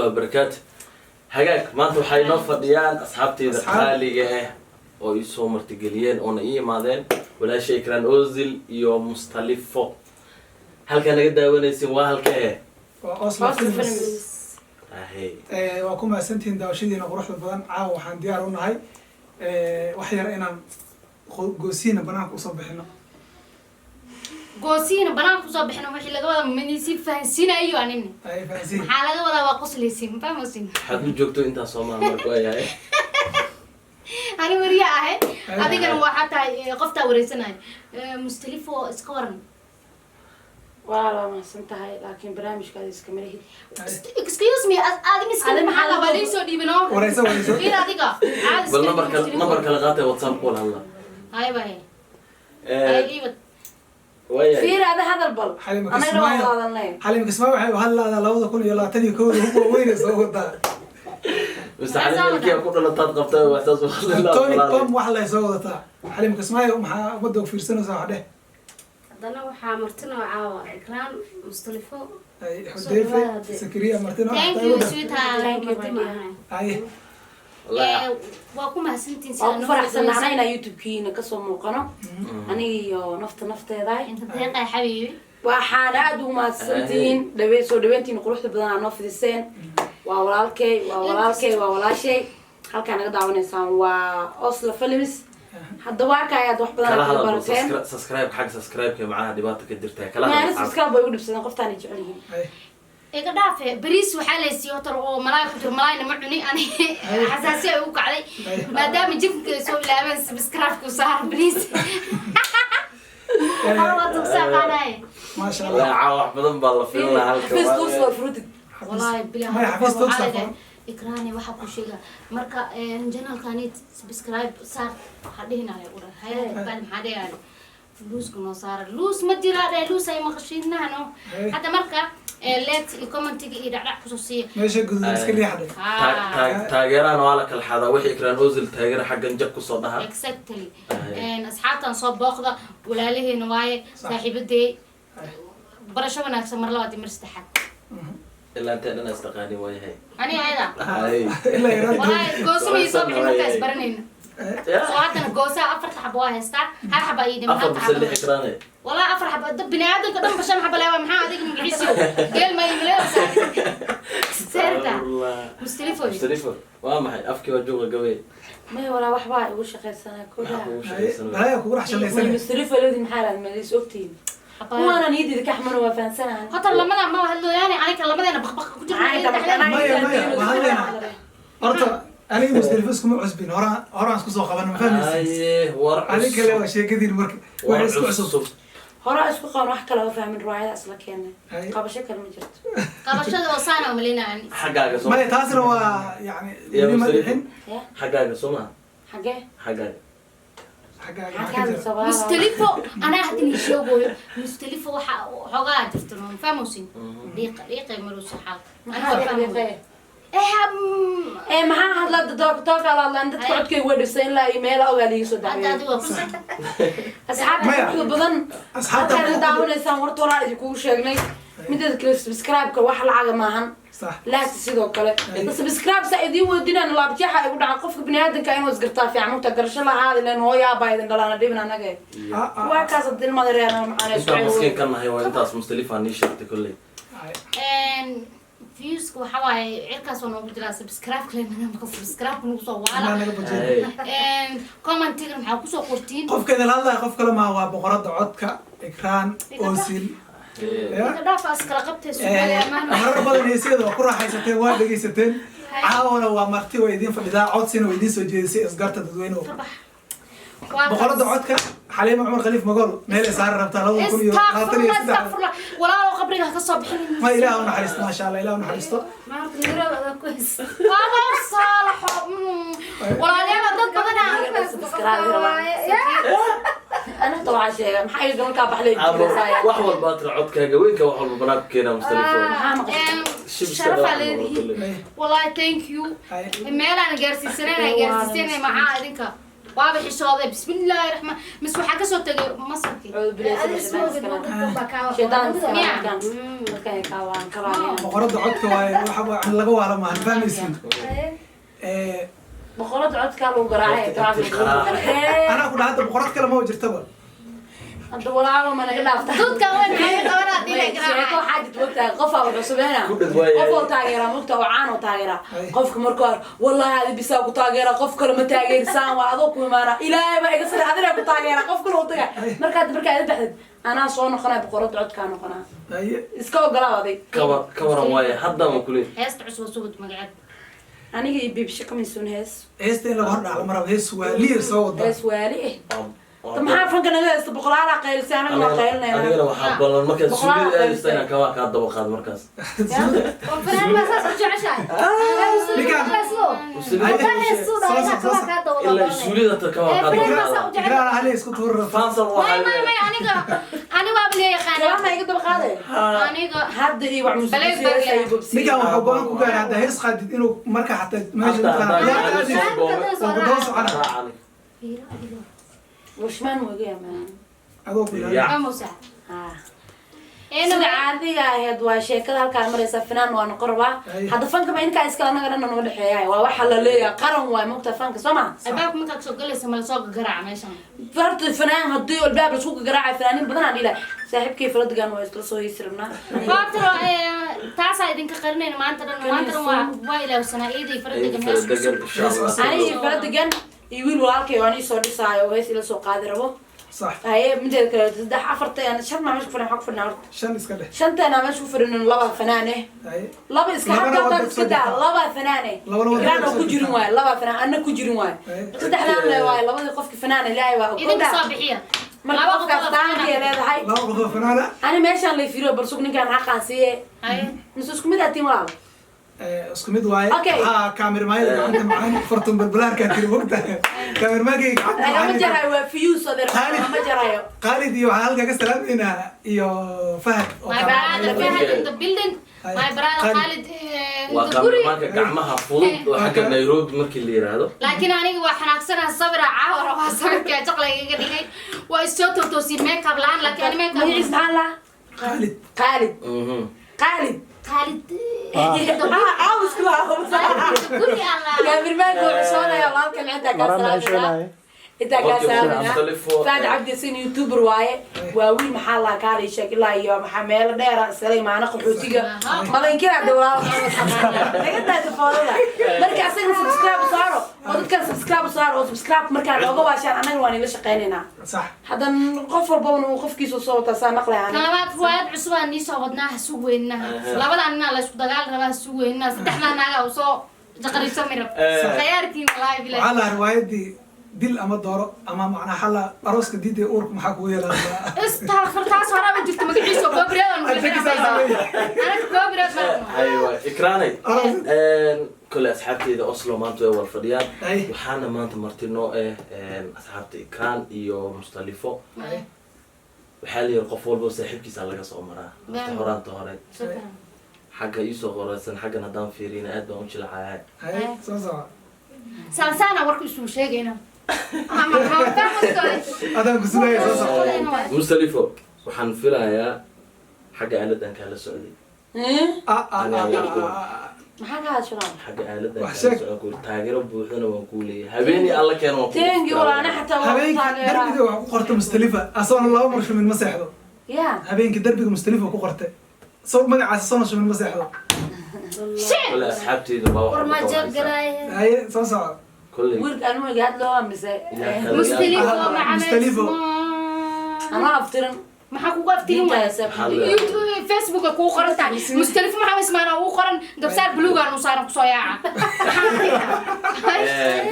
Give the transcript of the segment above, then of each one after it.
Wabarakaatu. Hagaag, maanta waxay inoo fadhiyaan asxaabteyda qaaliga ah oo ii soo martigeliyeen oona ii imaadeen, walaasha Ikraan Ozil iyo Mustalifo. Halkaa naga daawanaysin waa halkee? Waa Oslo Films. Ahey. Waa ku mahadsantihiin daawashadiina quruxda badan. Caawa waxaan diyaar u nahay wax yar inaan goosiina banaanka usoo bixino. Goosiina banaanka kusoo bixino, wixii laga wadaa manisi fahansiinayo anina. Ay, fahansiin. Maxaa laga wadaa? Waa qoslaysin, ma fahmaysin? Waxaad u joogto intaa Soomaa marka waayahay. Ani wariye ahay, adigana waxaa tahay qoftaa wareysanayo. Mustalifo, iska waran. Waa la mahadsan tahay, laakiin barnaamijkaada iskama lihid. Excuse me, adi miskiin. Adi maxaa maxaa labaa liisoo dhiibino? Wareyso, wareyso. Fiir adiga caadi iska Bal dhig, nambarka Mustalifo. Nambar kala qaatay, WhatsApp kula hadla. Hay bay hay, iibad. Waayahay. Fiir, ada hadal bal. Xalima Anagana waa Kismaayo. wada hadalnay. Xalima Kismaayo waxay u hadlaadaa 2021-da hub waaweyn soo wadaa. Mr. Xalim, ilkiya ku dhalataad qabtay, wax saas u hadlaa. Tonic bomb wax lay soo wadataa. Xalima Kismaayo, maxaa ummadda u fiirsanaysaa? Wax dheh. Haddana waxaa martino caawa Ikraan, Mustalifo. Ay, Xudeyfe Sakariya martino. Thank you, sweetheart. Thank you, Marti my dear. maaha. Ay. Waa ku mahadsantihiin Waa sidaa ku noo faraxsanahay inaa YouTube-kiina kasoo muuqano, aniga iyo nafta nafteedahay. Inta deeqay, xabiibi. Waxaana aada ugu mahadsantihiin dhawe soo dhaweyntiina quruxda badan aa noo fidiseen. Waa walaalkay, waa walaalkay, waa walaashay. Halkaa naga daawanaysaan waa Oslo Films. Hadda waa ka ayaad wax badan Kala aad kala hadal. barateen. Subscribe, xagga subscribe-ka macnaha dhibaata ka jirta kala Maana hadal. Subscribe way u dhibsadeen, qoftaan ay jecel yihiin. Ay. Iga dhaafe, bariis waxaa laysiiyo hotar oo malaay ku jiro. Malaayna ma cuni ani, xasaasiya ay u kacday. Maadaama jirka ay soo bilaabeen, subscribe-ku saar, please. Waa tugsaa qaadaye. Maasha Allah. Caawa wax badan baa la filinaa halka. Xafiis tuus waa furutid. Wallahi bilahi. Maya, xafiis tugsaa furan. Ikraani, waxaa ku sheega marka channelkani subscribe saar waxaa dhihinaya u dhahay. Haya, bacdi maxaa dhigaya? Luuska noo saara, luus ma jiraa dhe, luus ay maqashiinahano. Hadda marka like iyo commentiga iyo dhacdhac kusoo siiya. Meesha gududan iska riixday. Taageerahana waa la kala xadaa. Wixii Ikraan Ozil taageera, xaggan jag kusoo dhaha. Exactly. Asxaabtan soo booqda, walaalaheena waaye, saaxiibadey. Barasho wanaagsan mar labaad iyo mar saddexaad. Ilaa intee dhan istaqaani waayahay. Ani ayada. Hay. Ilaa yaraan. Walaahi goosama ii soo bixin markaa isbaranayna. Soo haddana goosaha afarta xabo waa haystaa, hal xaba ii dhiman. Afar Halka bise xabo. Lix, Ikraane. Walaahi afar xabo dad bini aadamka dhan ba shan xabo leewa. Maxaa adiga magaciisiyo geel ma imaleewasa seerta, Mustalifo? Mustalifo, waa maxay? Afkii waa jooga gabay. Maya walaa, waxbaa igu shaqaysanaa. Maxaa Kodaa. kugu shaqaysan? Balaya kugu dhex shaqaysanay. Mustalifo lodi, maxaa raad malis ogtihiin kuwaana niyadida ka xumana, waa fahansanahay. Horta lamada ma hadlooyaane, aniga lamadeena baqbaq ku jirna. Maya, maya, waa hadlaynaa. Horta aniga Mustalifo iskuma cusbin, horaan horaan isku soo qaban, ma fahmaysa? Haye, war. Adiga kale waa sheekadiin marka. War. Wax isku cusub. Cusub. Hore isku qaban, wax kale oo fahmin, riwaayada isla keenay. Hay. Qabasho kale ma jirto. Qabashada oo saana umalinaa. Xaggaaga soo Maya, taasna waa yani Ya, weli ma Mustalifo. dhixin. Ya. Xaggaaga soo maha? Xagee? Xaggaaga. Xaggaaga maxaa maxaa ka ka jira? hadlaysaa walaal? Mustalifo, anaa hadda nii sheegoyo, Mustalifo waxa xoogaa jirta, ma fahmaysin? Dhiiqa dhiiqay maruusa xaalka. Maxaa Anaa fahmay. dhiiqay? Eh. Ee, maxaa hadla? Tooka la hadlaan dadka, codkayga way dhibsan ilaa iyo meela ogaa liiga soo Hadda dacweeyay. adiga waa ku Asxaabta Maya. quruxda badan, Asxaabta halkaad na daawanaysaan, warta horaa idinkugu sheegnay. Mideeda kale, subscribe-ka wax lacaga maahan. Sax. Laagta sidoo kale, subscribe saa idiin weydinaan, laabjeexa igu dhaca. Qofka biniaadanka inuu isgartaa fiican, mugta garasho lahaada ilan hooyo aabaa idin dhalaana dhibin anaga. Ah, ah. Waa kaas hadda ilmada reer macaan isku Intaan maskiin ka nahay waa intaas. Mustalifaa nii sheegtay kolley. Ay. Viewska waxa waaye cirkaas oo noogu jiraa. Subscribe kale naga maqan, subscribe nagu soo Ilaa waala. naga bajeedo. Commentiga maxaa kusoo qortiin? Qofka idin hadlaya qof kale maa, waa boqorada codka Ikraan Osil. Ya. Iga dhaafa, iskala qabtay Soomaali amaan. Marar badan heesyada waa ku raaxaysateen, waa dhegaysateen. Caawana waa marti, waa idiin fadhidaa, codsina waa idiin soo jeedisay. Isgarta, dadweynuhu. Boqorada codka Xaliima Cumar Khaliif Magool meelay saari rabtaa 2023. Astaqfurlah, walaalo, qabriga ka soo bixin. Ma Ilaah u naxariisto, maasha Allah, Ilaah u naxariisto. Waaba saalaxo. Walaalayaal, dad badan. Ana hata waxaa sheega maxaa iga markaa baxlay. Abo, wax walba tira, codkaaga weynka wax walba banaanka keena, Mustalifo. Maxaa maqashay? Sharafaa leedihiin wallahi, thank you. Hay. Meelaan gaarsiisanayna gaarsiisanay, maxaa idinka? Waaba xishooday, bismillaahi raxmaan, mis waxaa kasoo tegay masarkii. Boqorada codka waaye, waxa waa laga waala maahan, fahmaysin. Boqorada codkaa lagu garaacay. Anaa ku dhaha hadda boqorad kale ma jirtaba. Hadda walaalo ma naga dhaafta. Duudka weyn maxay qabanaa dilay Sheeko garaaca. Waxaa jirta mogtahay qofaa wuxuu sameynaa Ku dhag waayahay. Qof oo taageeraa mogtaha oo caan oo taageeraa. Ay. Qofka markuu ar wallahi adi bisaa ku taageera, qof kale ma taageersaan, waa adoo ku imaana, ilaahay baa iga sare, adina ku taageera, qof kale u taga. Markaad markaa ida baxdid anaa soo noqonaya, boqorada codkaa noqonaa. Haye. Iska ogolaa adig. Kawa ka waran waaye hadda ma kule. Heesta cusub sugud magaceed. Aniga iyo biibsho kamaysuun hees. Heesta in laga hor dhaco lama rabo, hees waaliya soo wada. Hees waali eh. Ta maxaa fanka naga heesta? Boqolaalaa qaylisay, anaga waa qaylinayna. Anigana waxaa ballan markaad Boqolaal suulida aadaysta qaylsay. Inaan kabaa kaa daba qaado markaas. Oo fanaan baa saas u jeceshahay. Ilaa suulida ta kabaa kaa daba qaado. Ikraan hali isku tuur. Fansal May waxaa may may, aniga aniga waaba lee yaqaana. Kalama iga daba qaade. Aniga hadda iyo wax Balay musuqmaasuq bagya. iyo bobsi. Ninkan wuxuu go-aan ku gaaray hadda hees qaadid inuu marka xataa meesha Hataa mataqaanaa haddaan ciyaarta aadid soo waa ku daba socona. Raacani. Fiiro adiga. Washmaan mooga yamaan. Adoo ku ilaaliya. Ya. Amusa. Ah. Een Sida caadiga ahayd waa sheekada halkaan maraysa, fanaan waa noqon rabaa. Ay. Hadda fanka ma inkaa iskale, annaga dhan noo dhexeeyahay, waa waxa la leeyahay qaran waay mogta fanka, soo ma? Albaabka markaad soo galaysa ma lasoo garaaca meeshan? Horta fanaan haddii albaab lasku garaacay, fanaaniin badan aan dhihi lahaa saaxiibkay faladigan waa isla soo heysi rabnaa. Waabtiro taasaa idinka qarinayna maanta dhan, maanta dhan waa ilaawsanaa iiday faradegan hees Degan cusub. insha Allah. Anigii faladigan iyo wiil walaalkay oo aan isoo dhisaayo oo hees ila soo qaadi rabo. Sax. Haye, mideeda kale saddex afarta shan maa meesha ku fadhin, maxaa ku fadhinaa horta? Shan iska dheh. Shanteena meesha ku fadhinin, laba fanaan eh. Haye. Laba iska Labana hadda waa hadda dad iska soo daa jirta. laba fanaan eh. Labana waa dad Ikraan oo soo ku jirin jirta. waaye, laba fanaan anna ku jirin waaye. Haye. Saddexdaan le waaye, labadii qofki fanaan ilaahay waa Idinka ogodaa. soo bixiya. Marka Laba qofkaas qof oo taankay fanaan. leedahay. Laba qof oo fanaana. Ani meeshaan lay fiiriyo barsug ninkaan xaqaan siiye. Haye. Mise isku mid aatiin walaal? Isku mid waaye. Okay. Haa, kaamirmaayada gacanta macaan fartun balbalaarkaa tiri mogtahay kaamirmaagay gacanta Lagama macaan. jarayo, waa fiyuus adeer. Khaalid. Lagama jarayo. Khaalid iyo waxaan halkaa ka salaameynaa iyo Fahad oo My brother Fahad in the building. Haye. My brother Khalid. Khalid in Waa the guri. kaamiramanka gacmaha fudud oo xagga Nairobi markii la yiraahdo. Laakiin aniga waa xanaaqsanaa, sawira caawa rabaa, sawirkaa jaqla igaga dhigay, waa isoo totoosiyey makeup la-aan, laakiin ani makeup. Magaciis maxaa laa? Khaalid. Khaalid. Khaalid. Khalid. Caawisku waa. Guri Allah. Kaamirmaanka wuxuu xishoonaya walaalkan, intaa kaa Maraan ma salaaminaa. xishoonaya. Intaa kaa Qofkii salaaminaa. Mustalifo. Faad Cabdi sin youtuber waaye, waa wiil maxaa laa kaala sheeg ilaa iyo maxaa meelo dheera iskala imaana qaxootiga malinkiraa dhowlaa naga daata foodada. Marka asaga subscribe saaro oo dadkan subscribe saaro oo subscribe markaa nooga waashaan, annaga waan ila shaqaynaynaa. Sax. Haddan qof walbaba uu qofkiisa soo wataa saa maqlay Kan ani. labaad riwaayad cusub aan nii soo wadnaa, ha sugweynaa. Labadan ninaa la isku dagaal rabaa, ha sugeynaa. Saddexdaa naaga u soo jaqariso mirab khayaartiin, walaahi bilahi. Waxaa lahaa riwaayadii dil ama dooro ama macnaa xalla arooska diiday uurka maxaa kugu yeelaa. Istaghfir, taas horaa jirta magaciisa goobireed aan Ajagisaas leeyahay. anaga goobireed baan. Aywa ikraanay. Aroos. Kole asxaabteyda Oslo maanta way wada fadhiyaan. Ay. Waxaana maanta martino eh asxaabta Ikraan iyo Mustalifo. Waxaa la yiri qof walba saaxiibkiisa laga soo maraa horta horaanta hore. Shukran. Xagga iisoo qoraysan, xaggan haddaan fiirina aad baan u jilcayaa. Haye, soo soco. Saansaana warku isuu sheegayna. Adaan ku sugaya, soo soco. Mustalifo, waxaan filayaa xagga aaladan kaala socday. Ah, ah, ah, ah, ah. Maxaa ka hadashanaa? Xagga aaladan Wax kaala sheeg. socday kuur taageero buuxdana waan kuu leeyahay, habeenii alla keeno waan kuu Teengi walaana xataa waa ku Habeenkii taageeraa. darbiga waxaa ku qorta Mustalifa, asoona laba mar shumin ma seexdo. Ya. Habeenkii darbiga Mustalifa ku qortay soo magacaas asoona shumin ma seexdo. Kole asxaabteyda baa War ma waxaa jab galaay. Haye, soo soco. kolley. Wiilka anuu had loo mise. Yaa kale. Mustalifo. Mustalifo. Macamesmo. Anoo aftiran. Maxaa kugu aftirin waaya? Maxaa la- YouTube Facebooka kugu qoran tahay Mustalifo Maxamed Ismaan oo ugu qoran gabsaar buluugaan u saaran kusoo yaaca.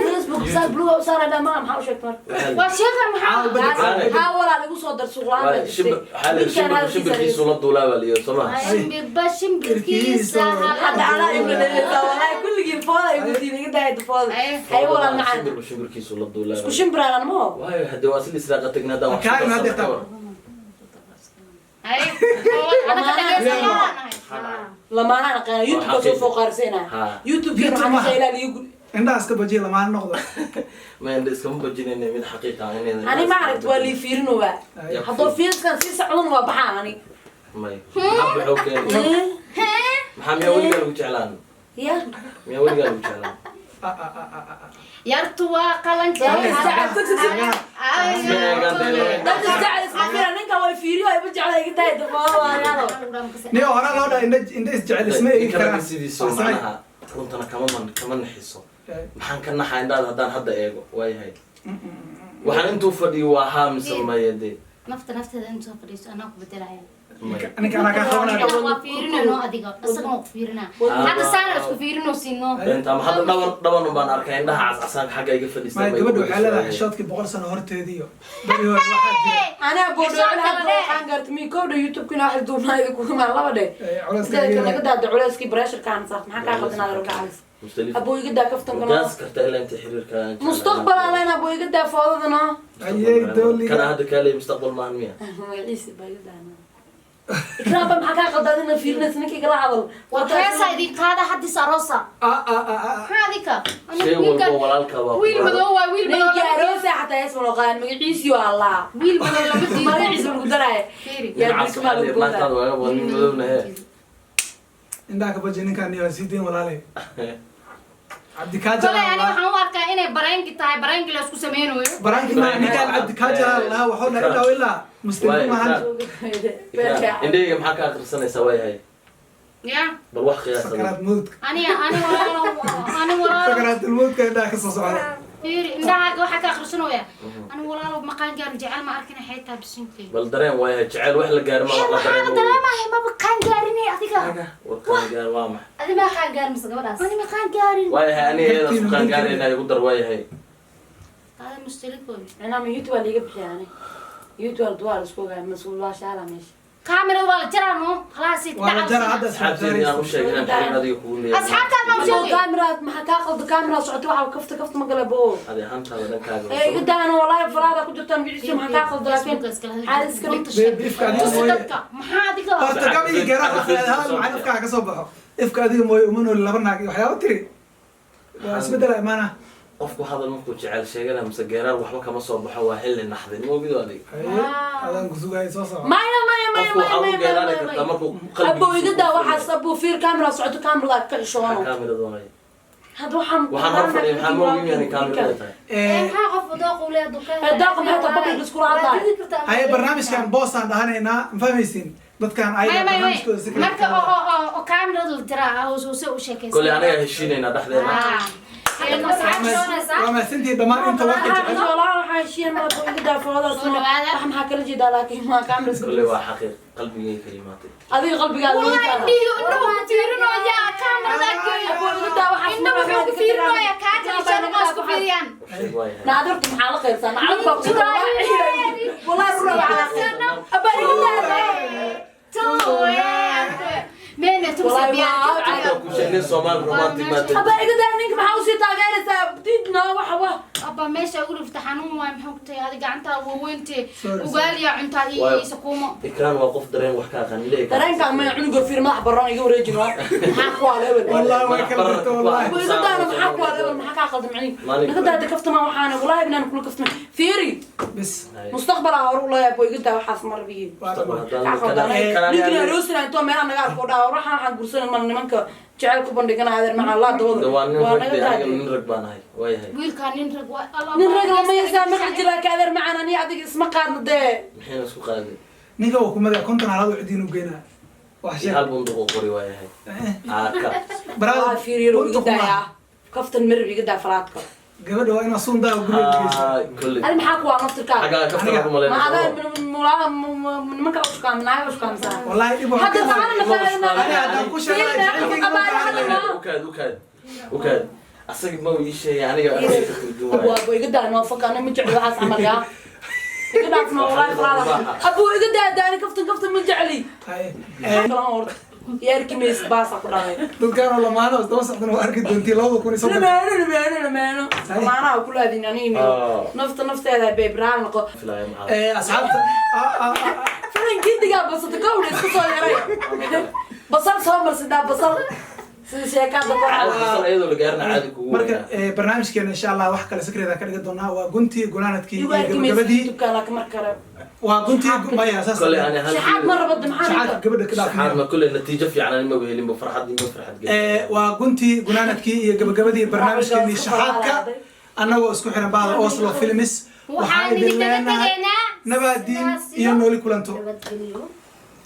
Facebook saar buluuga u saara dhamaa, maxaa u sheegtay marka? Waxaa Waa sheekha maxaa? Haa walaal, igu soo dar suuq la'aan baa Waa jirtay. waxaa la yidhi shimbirku shimbirkiisu la duulaa baa la yidhi, soo ma? Shimbirba shimbirkiisa. Hadda anaa igu dhadhaysaa walaahi, kulligiin fooda igu diiday, iga daayada fooda. Hay walaal macaan. Shimbirku shimbirkiisu la duulaa. Isku shimbiraanan ma ho. Waayo haddii waa sida israaqa tagnaa haddaan wax Kaarin ku hadda darsano ka waran. Hay anaka dhageysanayaan. Lamaanaan aqaana, YouTube-ka soo fooqaarsayna. Ha. YouTube-keena YouTube waxaa maaha. kasoo ilaaliyo. Indhaha iska bajiya, lamaana noqdo. Ma indha iskama bajinayna, mid xaqiiqa ah inay Ani ma aragti, waa lii fiirinowaa. Hadduu fiirskan sii socdan waa baxaa ani. May, maxaa baxoo keenay? Maxaa, miyaa weligaa lagu jeclaan? Ya. Miyaa weligaa lagu jeclaan? Ah, ah, ah, ah, ah. Yartu waa qalanka. Dad isjecel isma fiira, ninka way fiiriyo, ay ma jecla, iga tahay dafooda waayaalo. Nin hore loo dhaha indha isjecel isma eegi Ninka ragga karaan. sidiiso Wax samee. macnaha runtana kama man kama naxiso. Maxaan ka naxaa indhaada haddaan hadda eego? Waayahay, waxaan intuu fadhiyo waa haa mise maya dee. Nafta nafteeda intuu fadhiiso anaa ku bedelaya. May. Ninka anaa kaa qabanaya. Waa fiirinayno adiga, isaga waa ku fiirinaa hadda, saana isku fiirino siino. Beenta ama hadda dhaban dhaban baan arkay, indhaha cascasaanka xagga iga fadhiista. Maya, gabadha waxay leedahay xishoodkii 100 sano horteediyo beri hore waxaa jira. Anaa boodhoocin hadda waxaan gaartay mi kowdha YouTube-kina wax duubnaa idinku imaan laba dhe. Culeyska Sideed iga laga daada culeyskii pressurekaan saart, maxaa kaa qaldinaada rogacaalis? Mustalif. Abuu, iga daa kaftanka noo. Gaas karta ilaa inta xiriirka aan jeclahay. Mustaqbal aan abuu, iga daa foodada noo. Ayay dooliga. Kana hadda kaalay, mustaqbal maahan miya? Magaciisa baa iga daa noo. Ikraamba, maxaa kaa qaldaa ina fiirinaysa ninkii kala hadal? Heesa idin qaada haddis aroosa. Ah, ah, ah, ah. Maxaa adika? Shay walba walaalka waa Wiil madow waa wiil madow. Ninkii aroosa xataa hees ma loo qaadan, magaciisii waa Allah. Wiil madow lama diido. Magaciisa lagu daraayo. Fiiri. Yaa Dhinacaas dilka maa waxaa lagu leeyahay, naagtaada godaa. waaga badan nin madowna hee. Indhaha ka baji ninkan iyo sii deyn walaalay Cabdikaaja. Kolay ani waxaan u arkaa inay prank-i tahay, prank-i la isku sameynayo. Prank-i ma ninkan Cabdikaaja lahaa, waxuu dhahay ilaa ilaa muslimiin maahan. Indhahayga maxaa ka akhrisanaysaa? Waayahay, ya bal wax qiyaasada. Sakaraat mawdka. Ani ani walaalo, ani walaalo. Sakaraatul mawdka indhaha ka soo socda. Fiiri, indhahaaga waxaa ka akhrisanaya. Ani walaalo maqaan gaarin, jecel ma arkin xitaa bisinkii. Bal dareen waayahay, jecel wax la gaaro ma la Waxaana dareemo. dareemahay maba qaan gaarin adiga. War qaan gaar waa maxay? Adi ma qaan gaarin mise gabadhaas? Ani ma qaan gaarin. Waayahay, aniga iyada isku qaan gaarayna, igu dar waayahay. Hada mustalifoy. Anaa ma YouTube waa liiga bixiya ani. YouTube waa duwaa la isku ogaa, mas-uul waa shaala meesha. Kaamirada waa la jaraa no, khalaas. Waa la jara hadda. Asxaabteeda inaan u sheegay inaan xiriir adiga kugu leeyahay. Asxaabtaada ma u Abuu, sheegay? kaamiraad maxaa kaa qalda? Kaamiraad socota, waxa kafta kafta ma gala bo. Adi ahaantaada dhankaaga. Ee iga daano, wallahi falaada ku jirtaan magaciisa, maxaa kaa qalda? Laakiin xaalis iska dhig. Babe, ifka adiga Tusi mooye. dadka maxaa adiga? Horta gabayga geeraha hadal macaan ifkaa ka soo baxo. Ifka adiga mooye uma nooli laba naag iyo waxyaabo tiri waa isbedela imaana. Qofku hadal markuu jecel sheegana mise geeraar waxba kama soo baxo, waa xilli naxdin moogido adiga. Haye, adaan ku sugaya, soo soco. Maya, maya, maya. Qofku Maya, waxaa u maya, geeraari maya, kartaa maya. markuu Abuu, iga daa qalbigiisa. waxaas. Abuu, fiir, kaamiraad socoto, kaamirada ka xishoono. Kaamirada waay. Hadda waxaan Waxaan hor fadhiya maxaa moogi miyaan kaamirada tahay? Maxaa qof dooq u leeyahay dukaan? Dooq maxay tahay? Public iskula hadlayo. Haye, barnaamijkan boosaan dhahanaynaa, ma fahmaysin dadkan May ayaga may may. barnaamijkooda si kale. Marka oo kaamirada la jaraa hoos hoose u sheekaysan. Koley anaga heshiinaynaa dhexdeena. Waa mahadsantihiin dhammaan inta warka jecel. Walaal, waxaa heshiiyeen ma abuu, iga daa foodadaas. Soo dhawaada. Wax maxaa kala jeedaa? Laakiin waa kaamira iska. Koley waa xaqiiq qalbigay ka yimaatay. Adiga qalbigaada Wallahi weyntaada. indhihi indhuhu ku fiirinoyaa kaamirada geeyo. Abuu, iga daa waxaas. Indhuhu wuxuu ku fiirinoyaa kaajalishan oo isku fiiriyaan. Sheeg waayahay. Naadirtu maxaa la qaybsaa? Nacad baa ku wallahi rura waxaa abaa, iga daa. Mene tumsa Wallahi biyaa. Hadda ku sheegay Soomaali romantic baa tahay. Abaa, iga daa ninka, maxaa usii taageeraysaa? Diidna waxa wa Abba, meesha ugu dhifta xanuun waay, maxaa ku tahay adiga gacantaa waaweynte? Sorry. Ugaaliya cuntaa iyo Waayo. isakuumo. Ikraan waa qof dareen wax ka aqaan leeyahay. Dareenka ama cunuga fiir, madax baroon iga wareejin waa maxaa ku waala hebel? Wallahi way kala jirta, wallahi. Abuu, iga daana, maxaa ku waala hebel? Maxaa kaa qaldan macnihi? Maalin. Naga daada kaftama waxaana wallahi binaan kula kaftama, fiiri. Bis. Mustaqbal aa hore u leeyahay. Abuu, iga daa waxaas marbiyi. Waa dhammaan. Kaa qaldan ninkii aroosina intoo meelaha naga arko dhaa, waxaan guursanan mana nimanka jecel ku bandhigana adeer macaan laa dabada. Waa nin waa rag naga de, aniga daade. nin rag baan ahay waayahay. Wiilkaa nin rag waa Allah. Nin rag lama yasaa maqli jiraa ka adeer macaan, ani adiga isma qaadno dee. Maxayna isku qaadin? Ninka uu ku magac 50 halaad oo cidiin u geynaa wax Iyo sheeg. hal bunduq oo qori waayahay aaka. Brother, waa fiiriyo, iga bunduq maaha. daayaa kaftan mirib, iga daa falaadka. Gabadha waa inaa suun daawa guriga geysa. Kolley adi maxaa ku waa naftirkaaga? xaggaa kaftana ku ma adaa malaynaysa. Nimanka ushukaam naaga ushukaamsaa? Wallahi dhib waa hadda ka taana imaanay. Ani haddaan ku sheegay jacaylkayga ma gaaranayo. Ukaad, ukaad, ukaad, asaga ma ii sheegay aniga aniga ka turjun waayo. Abu, iga daa noo faka, ana ma jecli waxaas camal yaa, iga dhaaf noo wallahi falaada. Abu, iga daa daani kaftan, kaftan ma jecli. Haye. Kalan horta yaarki mays baasa ku dhalay. Dadkaan oo lamaano isdaba socdana waa arki doontii 2030. Lamaano, lamaano, lamaano, lamaanaha ku laadin aniga. Ah. Nafta nafteeda beebraal noqo. Filaya maxaa? Asxaabta ah, ah, ah, Filankiidigaa basata kowdha isku soo yaray, basal soo marsidaa basal. Sida sheekada ku Caadi fasal iyadoo la gaarina caadi kugu Marka weynaa. Barnaamijkeena insha Allah wax kale secret ka dhigan doonaa. Waa guntii, gunaanadkii Igu iyo arki maysid gabagabadii. YouTube-ka, laakiin mar kale. Waa guntii, maya, saas. Kole ani hal Shaxaad ma rabo de, maxaa Shaxaadka ninka? gabadha ka dhaaf. Shaxaad ma kule natiijo fiican ani maba helinba, farxad ima farxad gelin. Waa guntii, gunaanadkii iyo gabagabadii barnaamijkeenii shaxaadka, annagoo isku xiran bahda Oslo Films. Waxaan idin idinkaga leenahay tegaynaa nabaadiin sidaas iyo nooli kulanto. Nabadgelyo.